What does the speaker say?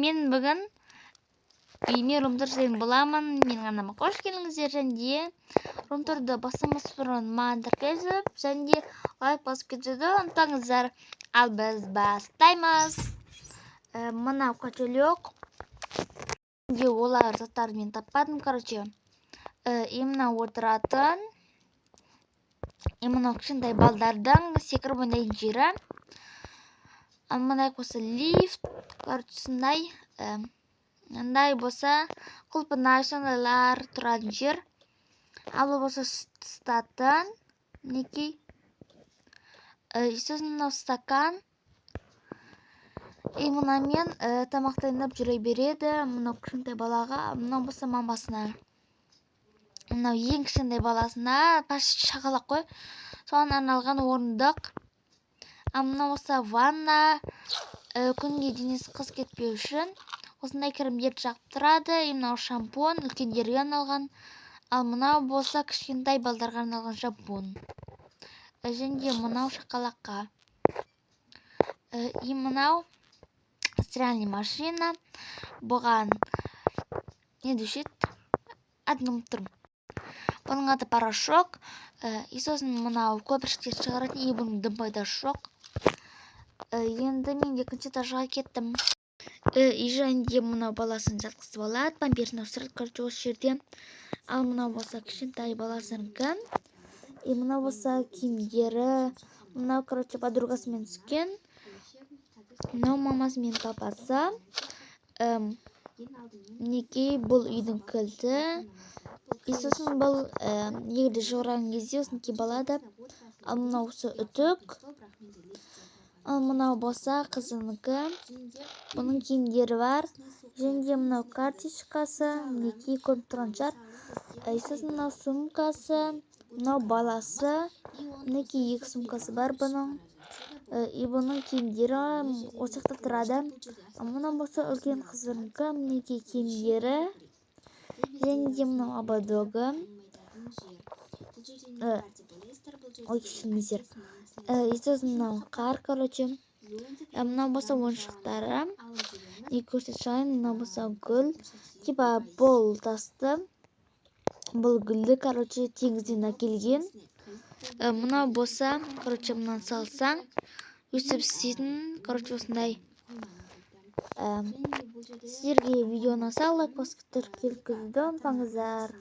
Мен бүгін үйіме рум-тур жасайтын боламын. Менің арнама қош келдіңіздер. Және де рум-турды бастамас бұрын маған тіркеліп және де лайк басып кетуді ұмытпаңыздар. Ал біз бастаймыз. Мынау котелок. Де олар заттарды мен таппадым, короче. И мынау отыратын. И мынау кішкентай балдардың секіріп ойнайтын жері. Ал мындай болса лифт, короче, сондай. Мындай болса құлпынай, сондайлар тұратын жер. Ал бұл болса сүт ысытатын, мінекей. И сосын мынау стакан. И мынамен тамақ дайындап жүре береді. Мынау кішкентай балаға, мынау болса мамасына. Мынау ең кішкентай баласына, почти шақалақ қой. Соған арналған орындық. Ал мынау болса ванна, күнге денесі қызып кетпеу үшін осындай кремдерді жағып тұрады. И мынау шампунь үлкендерге арналған. Ал мынау болса кішкентай балдарға арналған шампунь. Және де мынау шақалаққа. И мынау стиральный машина. Бұған не деуші еді? Атын ұмытып тұрмын. Бұның аты порошок. И сосын мынау көпіршіктер шығаратын, и бұның дым пайдасы жоқ. Енді мен екінші этажға кеттім. И және де мынау баласын жатқызып алады, памперсін ауыстырады, короче, осы жерде. Ал мынау болса кішкентай баласынікі. И мынау болса киімдері. Мынау, короче, подругасымен түскен. Мынау мамасы мен папасы. Мінекей, бұл үйдің кілті. И сосын бұл егер де жуырған кезде осыны киіп алады. Ал мынау осы үтік. Ал мынау болса қызынікі. Бұның киімдері бар. Және де мынау карточкасы, мінекей, көрініп тұрған шығар. И сосын мынау сумкасы, мынау баласы. Мінекей, екі сумкасы бар бұның. И бұның киімдері осы жақта тұрады. Ал мынау болса үлкен қызынікі, мінекей, киімдері. Және де мынау ободогы. Ой, кешіріңіздер. И сосын мынау қар, короче. Мынау болса ойыншықтары. Не көрсетіп шығайын. Мынау болса гүл. Типа бұл тасты, бұл гүлді, короче, теңізден әкелген. Мынау болса, короче, мынаны салсаң, өстіп істейтін, короче, осындай. Сіздерге видео ұнаса, лайк басып, тіркеліп кетуді ұмытпаңыздар.